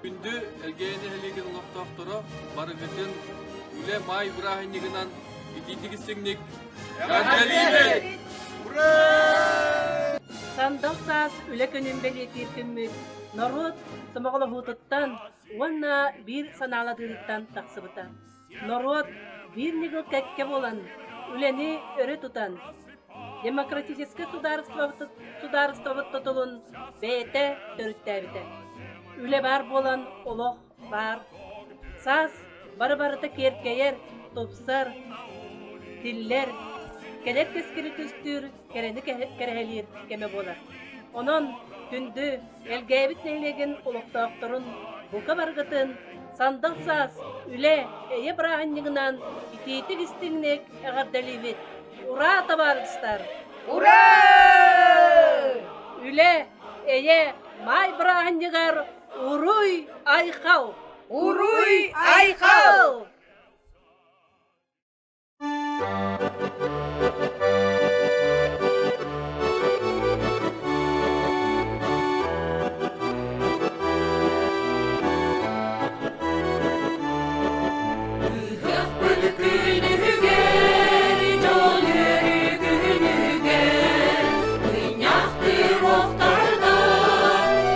Күндү Элгээйи нэһилиэгин олохтоохторо барыгытын Үлэ Маай бырааһынньыгынан итиитик истиҥник эҕэрдэлиибит! Сандал саас үлэ күнүн бэлиэтиир күммүт норуот сомоҕолоһуутуттан уонна биир санаалатыытыттан тахсыбыта. Норуот биир ньыгыл кэккэ буолан, үлэни өрө тутан, демократическай судаарыстыбабыт тутулун бэйэтэ төрүттээбитэ. Үлэ баар буолан олох баар. Саас бары-барыта киэркэйэр, тупсар, тиллэр, кэлэр кэскили түстүүр, кэрэни кэрэһэлиир кэмэ буолар. Онон күндү Элгээбит нэһилиэгин олохтоохторун бука барыгытын сандал саас, үлэ, эйэ бырааһынньыгынан итиитик-истиҥник эҕэрдэлиибит! Ураа, табаарыстар! Ураа! Үлэ, эйэ, маай бырааһынньыгар уруй-айхал! Уруй-айхал! Ыһыахпыт күнүгэр, дьол үөрүү күнүгэр, мунньахтыыр охтордо,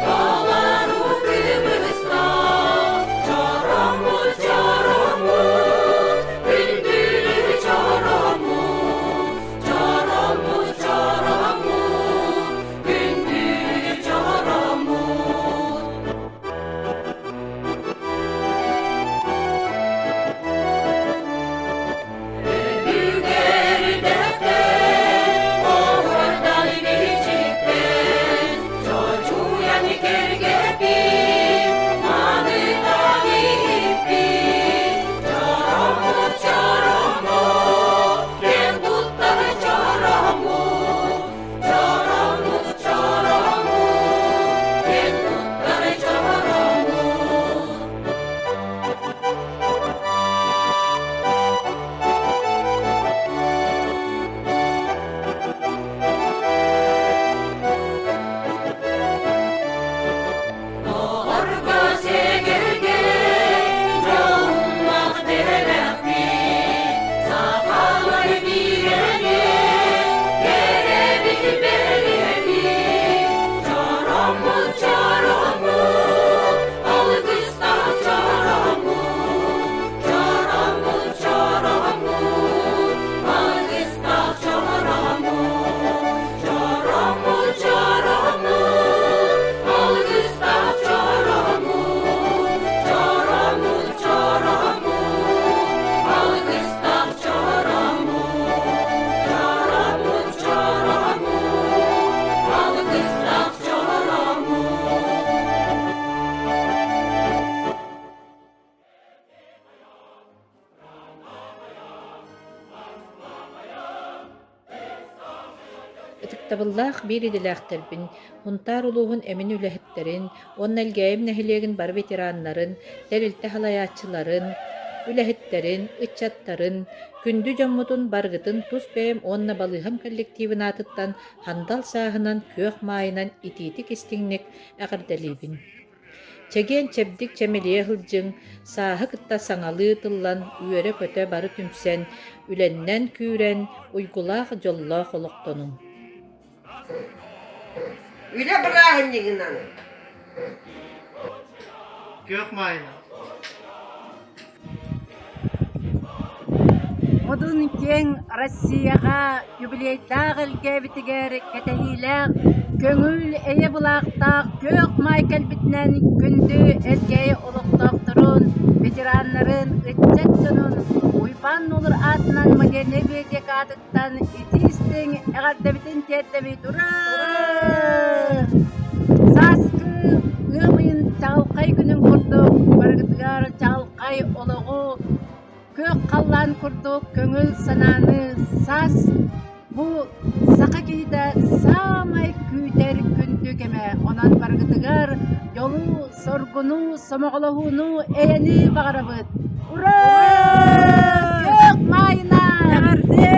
толору кыбыстаах, чороммут, чороммут, күндүлү чороммут, чороммут, чороммут, күндүлү чороммут. Өбүгэрдэхтэн, оһуордай бичиктэн, чочуйан кэргэппит, манытан иһиппит, чороммут, чороммут, киэн туттар чороммут, чороммут, чороммут, киэн туттар чороммут. Оҕорго сэгэргэ дьоһуннаах дэһэлэхпит, сахалар биирэни кэрэбит бэлиэбит, чороммут чороммут, алгыстаах чороммут, чороммут чороммут, алгыстаах чороммут, чороммут чороммут, алгыстаах чороммут, чороммут чороммут, алгыстаах чороммут, чороммут чороммут, алгыстаах чороммут. Ытыктабыллаах биир идэлээхтэрбин, Һунтаар улууһун эмин үлэһиттэрин уонна Элгээйим нэһилиэгин бары ветераннарын, тэрилтэ салайааччыларын, үлэһиттэрин, ыччаттарын, күндү дьоммутун барыгытын тус бэйэм уонна балыыһам коллективын аатыттан хандал сааһынан, күөх маайынан итиитик-истиҥник эҕэрдэлиибин. Чэгиэн-чэбдик чэмэлийэ сылдьыҥ, сааһы кытта саҥалыы тыллан, үөрэ-көтө бары түмсэн, үлэннэн күүрэн, уйгулаах дьоллоох олохтонуҥ. Үлэ бырааһынньыгынан Күөх маайынан Модун киэҥ Россияҕа юбилейдаах элгээбитигэр кэтэһиилээх көҥүл эйэ былаахтаах күөх маай кэлбитинэн күндү Элгээйи олохтоохторун, ветераннарын, ыччат дьонун Уйбаан Нуолур аатынан модельнай библиотека аатыттан итии-истиҥ эҕэрдэбитин тиэрдэбит! Ура! Сааскы ыам ыйын чаҕылхай күнүн курдук барыгытыгар чаҕылхай олоҕу, күөх халлаан курдук көҥүл санааны саас бу саха киһитэ саамай күүтэр күндү кэмэ. Онон барыгытыгар дьолу, соргуну, сомоҕолоһууну, эйэни баҕарабыт! Ура! Күөх маайына! Эҕэрдэ!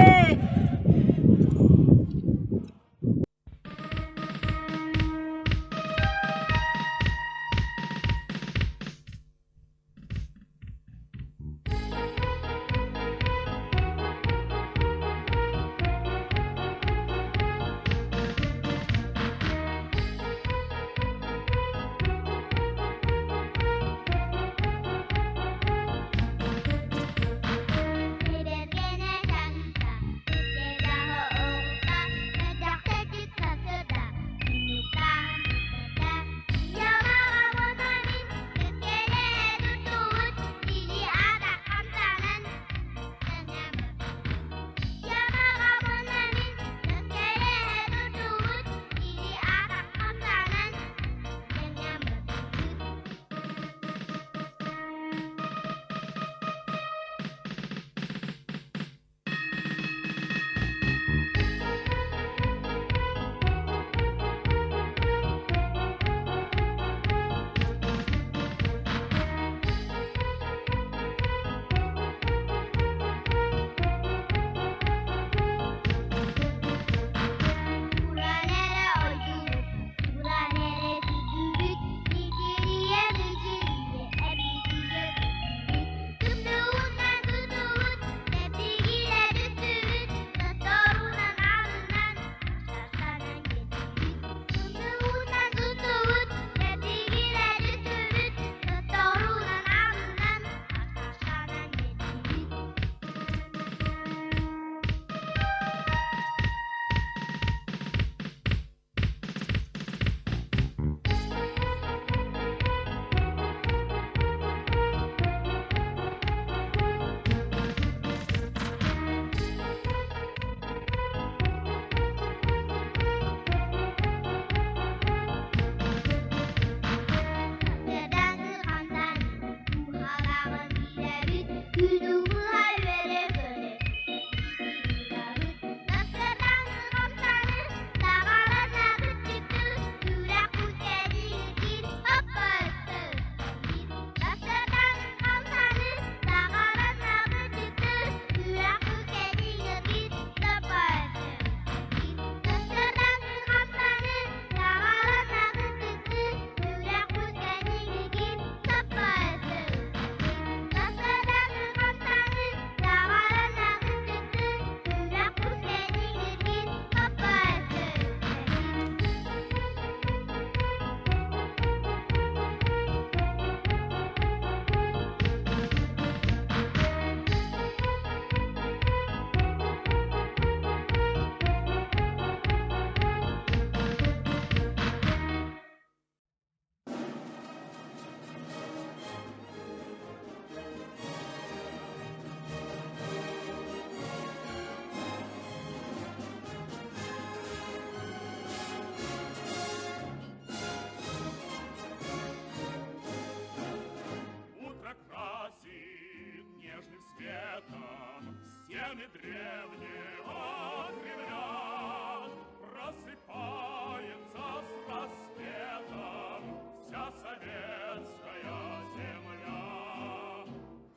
Стены древнего Кремля Просыпается с рассветом Вся советская земля.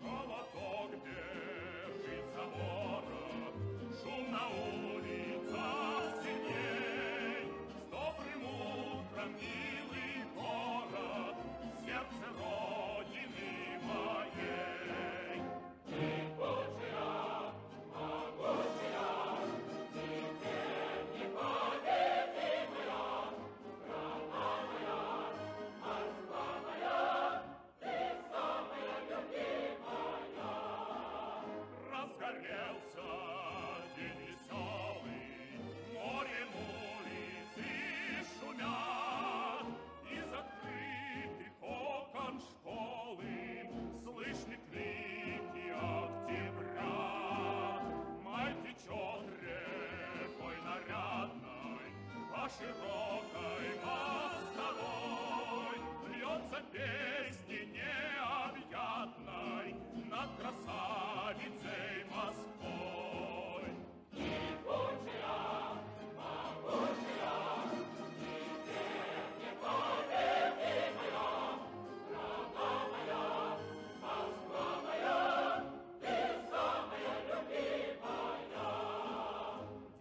Холодок бежит за ворот, Шум на улицах сильней. С добрым утром, милый город, Сердце Родины моей. Разгорелся день веселый, Морем улицы шумят, Из открытых окон школы Слышны крики октября. Май течет рекой нарядной По широкой мостовой, Льется песни необъятной Над красавицей Москвой.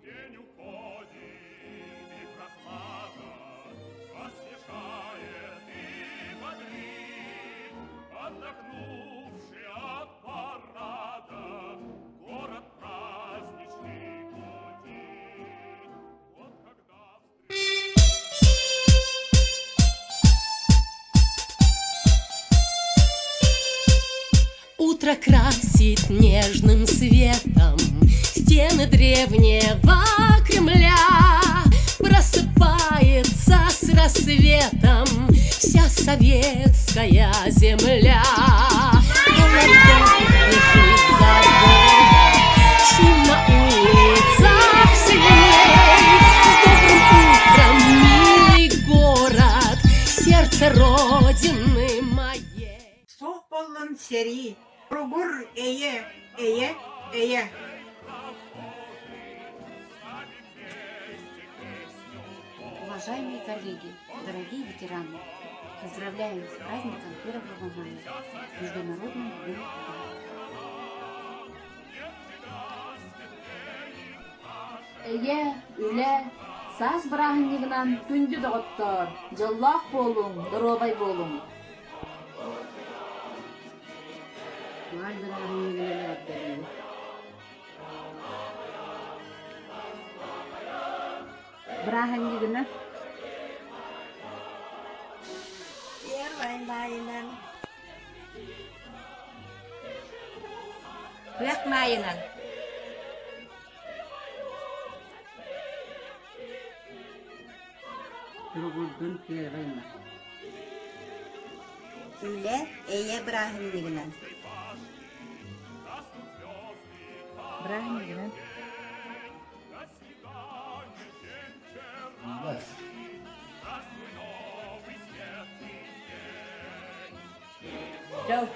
День уходит, и прохлада Освежает и бодрит. Отдохнувший от парада, Город праздничный гудит. Вот когда Утро красит нежным светом Стены древнего Кремля. Просыпается с рассветом Вся советская земля. Холодок бежит за город, Шум на улицах сильней. С добрым утром, милый город, Сердце Родины моей. Суох буоллун сэрии, Туругур эйэ, эйэ, эйэ Уважаемые коллеги, дорогие ветераны, поздравляем с праздником 1 мая, Международным днем труда. Эйэ, үлэ, саас бырааһынньыгынан күндү доҕоттоор, дьоллоох буолуҥ, доруобай буолуҥ! Маай бырааһынньыгынан эҕэрдэлиибин! Бырааһынньыгынан Первай маайынан Күөх маайынан Туругурдун первай май Үлэ, эйэ бырааһынньыгынан Бырааһынньыгынан Дьол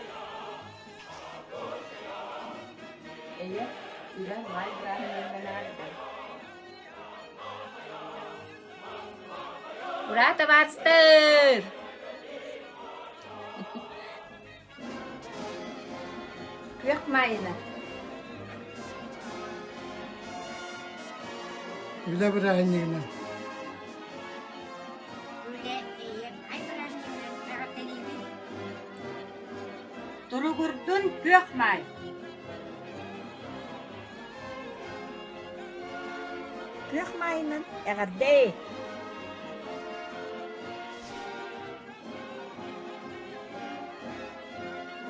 Эйэ, үлэ, маай бырааһынньыгынан эҕэрдэ! Ура, табаарыстар! Күөх маайынан Үлэ бырааһынньыгынан Үлэ, эйэ, маай бырааһынньыгынан эҕэрдэлиибин! Туругурдун күөх маай Күөх маайынан эҕэрдээ!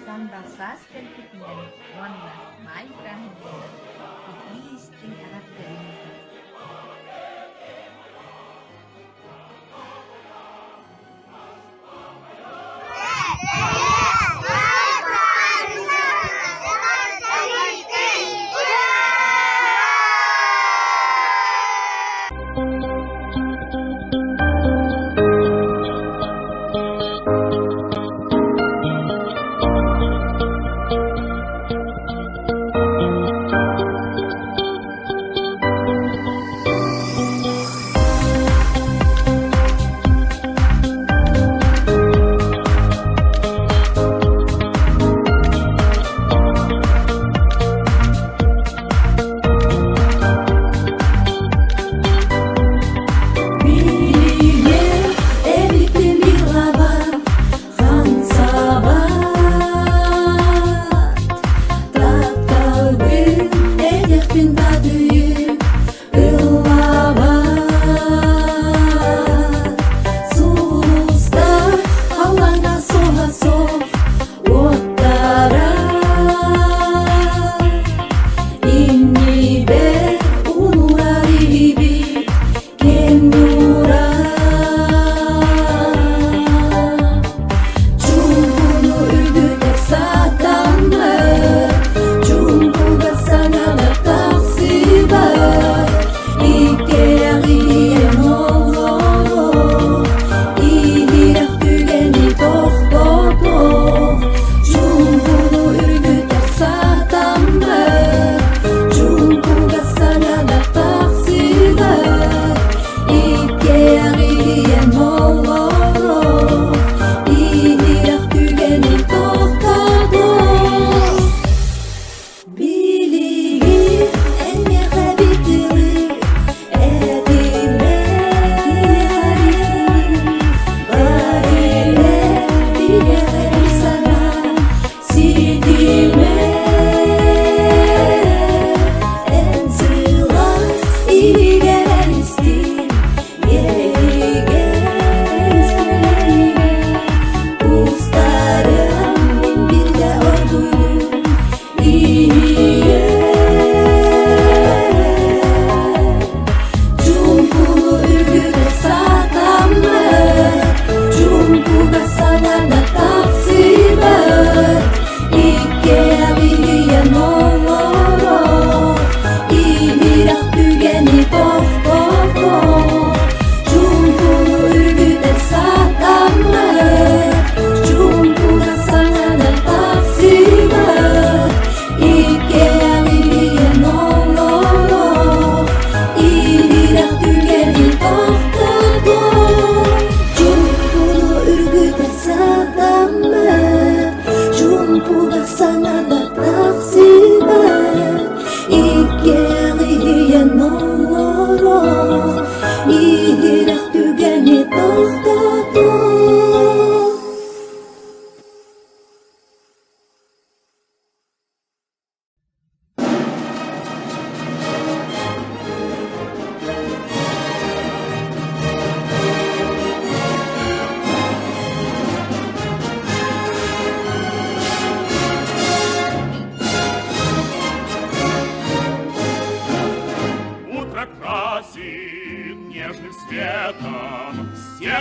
Сандал саас кэлбитинэн уонна маай бырааһынньыгынан итии-истиҥ эҕэрдэбин ыытабын!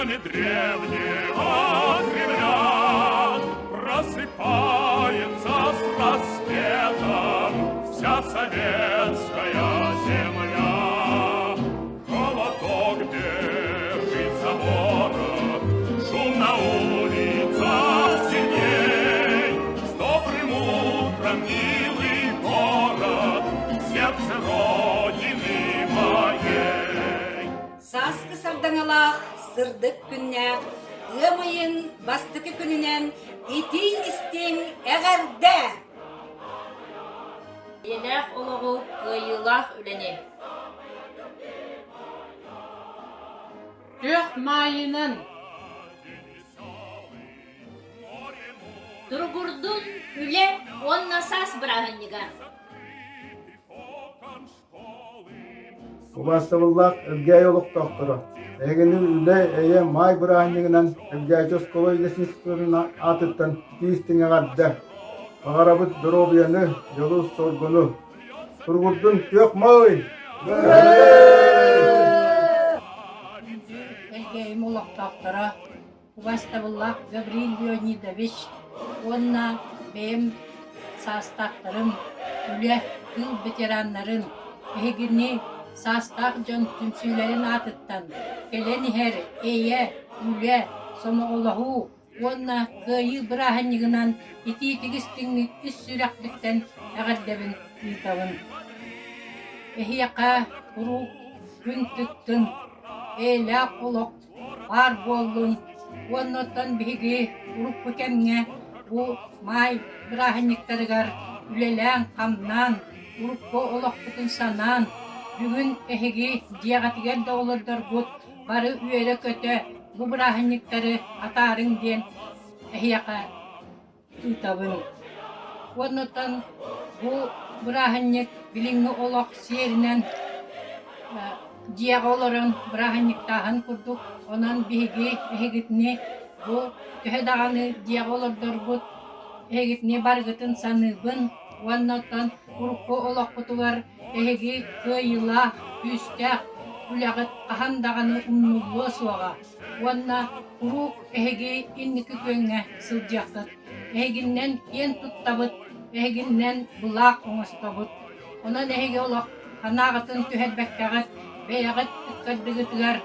Стены древнего Кремля Просыпается с рассветом Вся советская земля. Холодок бежит за город, Шум на улицах сильней. С добрым утром, милый город, Сердце Родины моей. Сааскы сардаҥалаах, сырдык күннээх, ыам ыйын бастакы күнүнэн итии-истиҥ эҕэрдэ! Эйэлээх олоҕу, кыайыылаах үлэни! Күөх маайынан! Туругурдун үлэ уонна саас бырааһынньыга! Убаастабыллаах Элгээйи олохтоохторо! Эһигини үлэ, эйэ, маай бырааһынньыгынан Элгээйи оскуола лесництвотын аатыттан итии-истиҥ эҕэрдэ! Баҕарабыт доруобуйаны, дьолу-соргуну! Туругурдун күөх маай! Күндү Элгээйим олохтоохторо, убаастабыллаах Гаврил Леонидович уонна бэйэм саастаахтарым, үлэ, тыыл ветераннарын, эһигини саастаах дьон түмсүүлэрин аатыттан кэлэн иһэр эйэ, үлэ, сомоҕолоһуу уонна Кыайыы бырааһынньыгынан итиитик-истиҥник ис сүрэхпиттэн эҕэрдэбин ыытабын. Эһиэхэ куруук күн тыктын, эйэлээх олох баар буоллун уонна оттон биһиги урукку кэмҥэ бу маай бырааһынньыктарыгар үлэлээн-хамнаан, урукку олохпутун санаан, бүгүн эһиги дьиэҕитигэр да олордоргут бары үөрэ-көтө бу бырааһынньыктары атаарыҥ диэн эһиэхэ ыытабын. Уоннаттан бу бырааһынньык билиҥҥи олох сиэринэн дьиэҕэ олорон бырааһынньыктааһын курдук. Онон биһиги эһигитини бу төһө даҕаны дьиэҕэ олордорбут эһигитини барыгытын саныыбын уонна оттон урукку олохпутугар эһиги кыайыылаах, күүстээх үлэҕит хаһан даҕаны умнуллуо суоҕа уонна куруук эһиги инники күөҥҥэ сылдьыаххыт. Эһигиннэн киэн туттабыт, эһигиннэн былаах оҥостобут. Онон эһиги олох санааҕытын түһэрбэккэҕит, бэйэҕит ыккардыгытыгар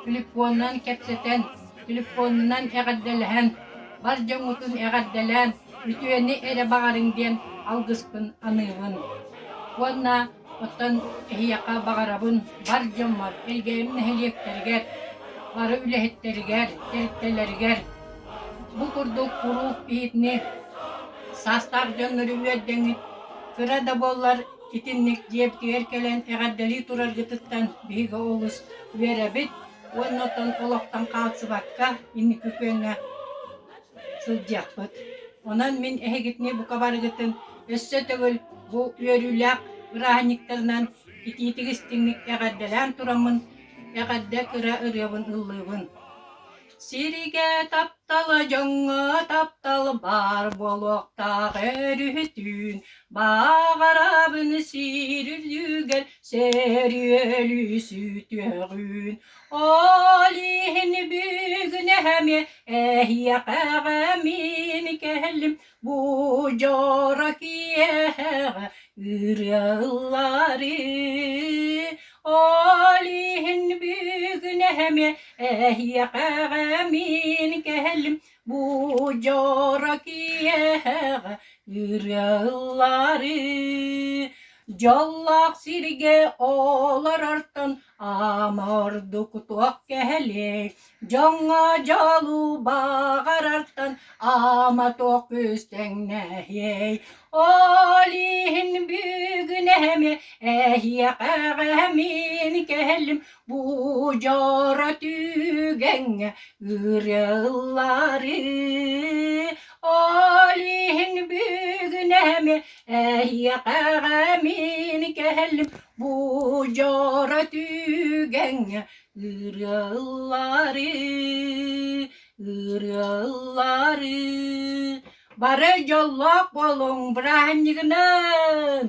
телефонунан кэпсэтэн, телефонунан эҕэрдэлэһэн, бар дьоҥҥутун эҕэрдэлээн, үтүөнү эрэ баҕарыҥ диэн алгыспын аныыбын. Уонна оттон эһиэхэ баҕарабын бар дьоммор, Элгээйим нэһилиэктэригэр, бары үлэһиттэригэр, тэрилтэлэригэр бу курдук куруук биһигини саастаах дьоннору үөрдэҥҥит, кыра да буоллар итинник дьиэбитигэр кэлэн эҕэрдэлии тураргытыттан биһиги олус үөрэбит уонна оттон олохтон хаалсыбакка инники күөҥҥэ сылдьыахпыт. Онон мин эһигитини бука барыгытын өссө төгүл бу үөрүүлээх бырааһынньыктарынан итиитик-истиҥник эҕэрдэлээн тураммын эҕэрдэ кыра ырыабын ыллыыбын. Сиригэ таптал дьоҥҥо таптал баар буолуохтаах өрүһүтүүн баҕарабын сир үрдүгэр сөрүөлүү сүтүөҕүн Ол иһин бүгүн эһэми эһиэхэҕэ мин кэллим бу дьоро киэһэҕэ ырыаллары. Ол иһин бүгүн эһэми эһиэхэҕэ мин кэллим бу дьоро киэһэҕэ ырыаллары. Дьоллоох сиргэ олорортон Ама ордук туох кэһэлиэй, дьоҥҥо дьолу баҕарартан ама туох күстэҥнэһиэй. Ол иһин бүгүн эһэми эһиэхэҕэ мин кэллим, бу дьоро түгэҥҥэ ырыаллары. Ол иһин бүгүн эһэми эһиэхэҕэ мин кэллим, Бу дьоро түгэҥҥэ ырыаллары, ырыаллары, бары дьоллоох буолуҥ бырааһынньыгынан!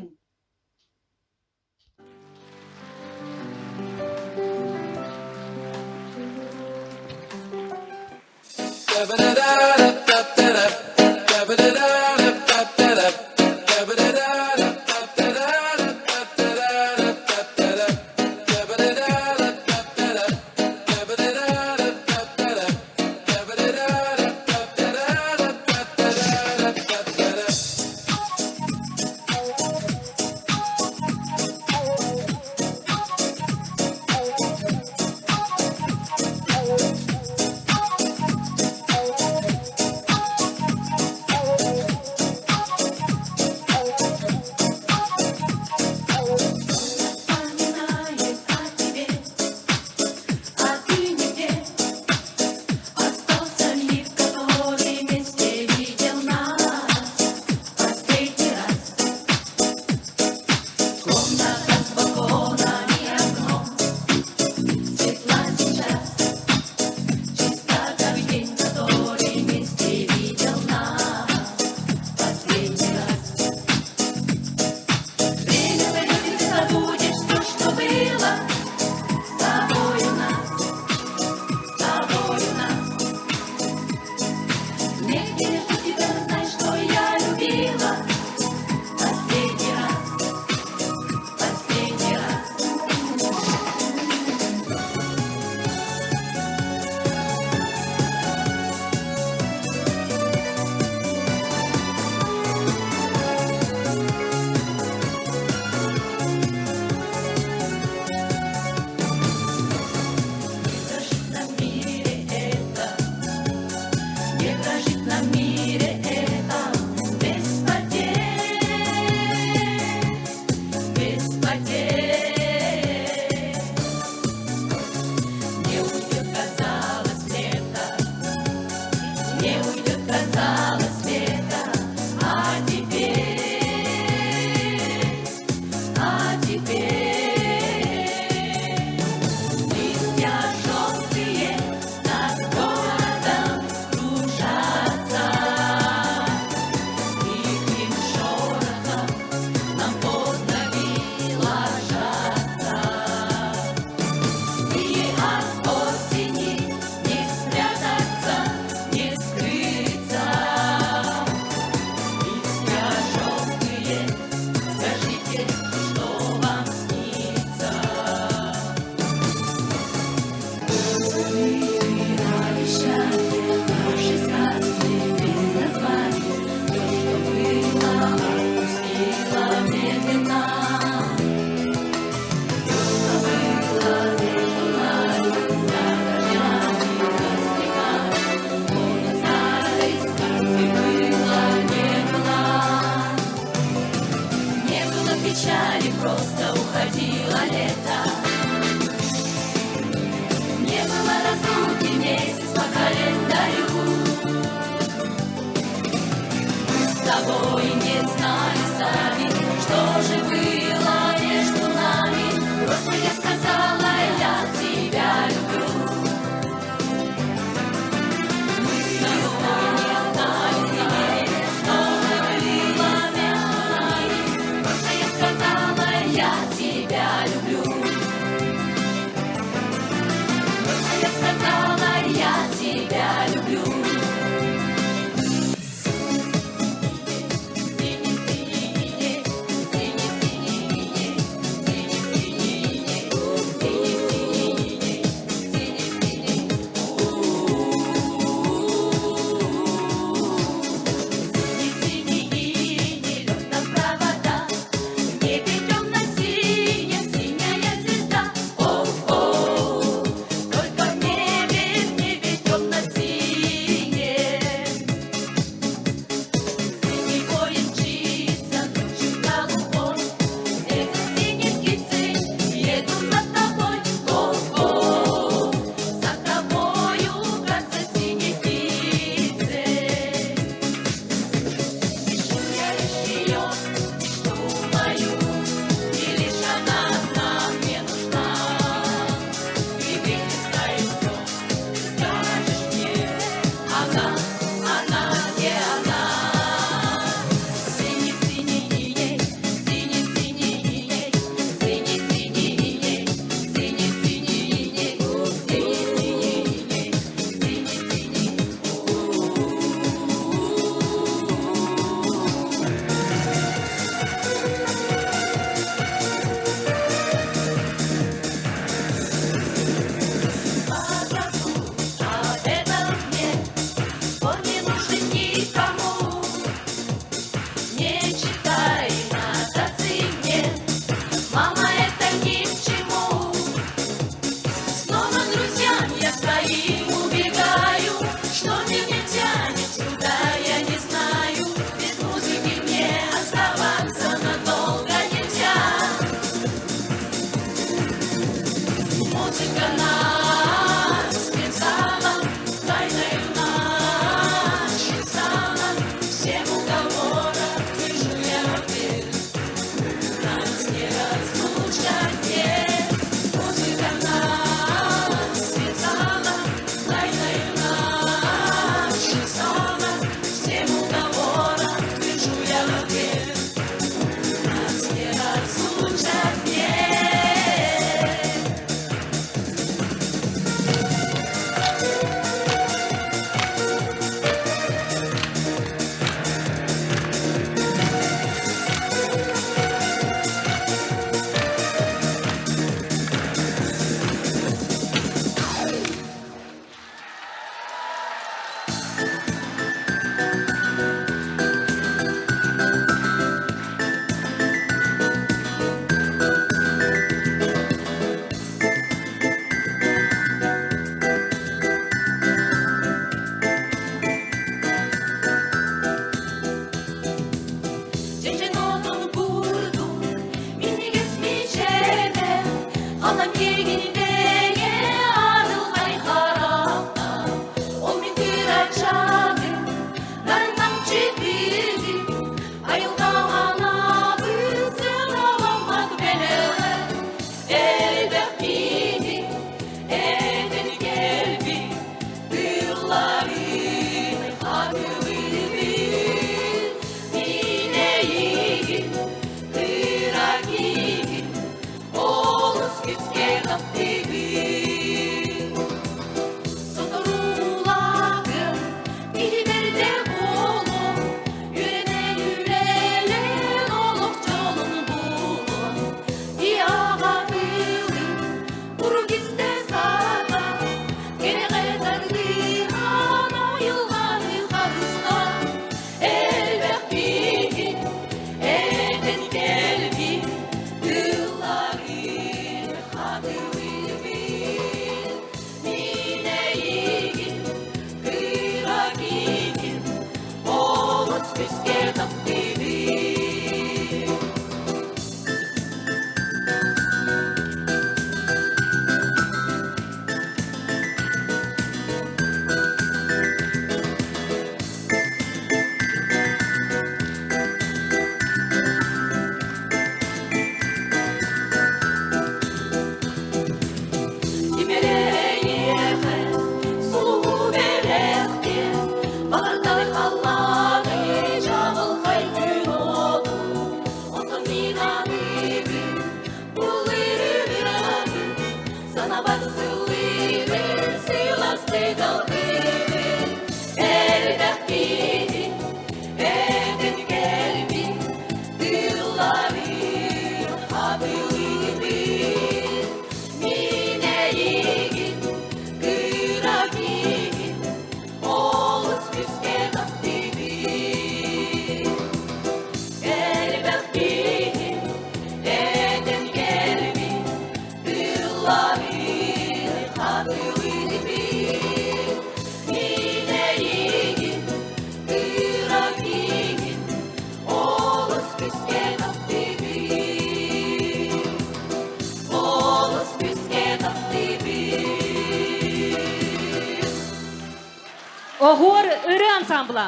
Оһуор ырыа ансамбла.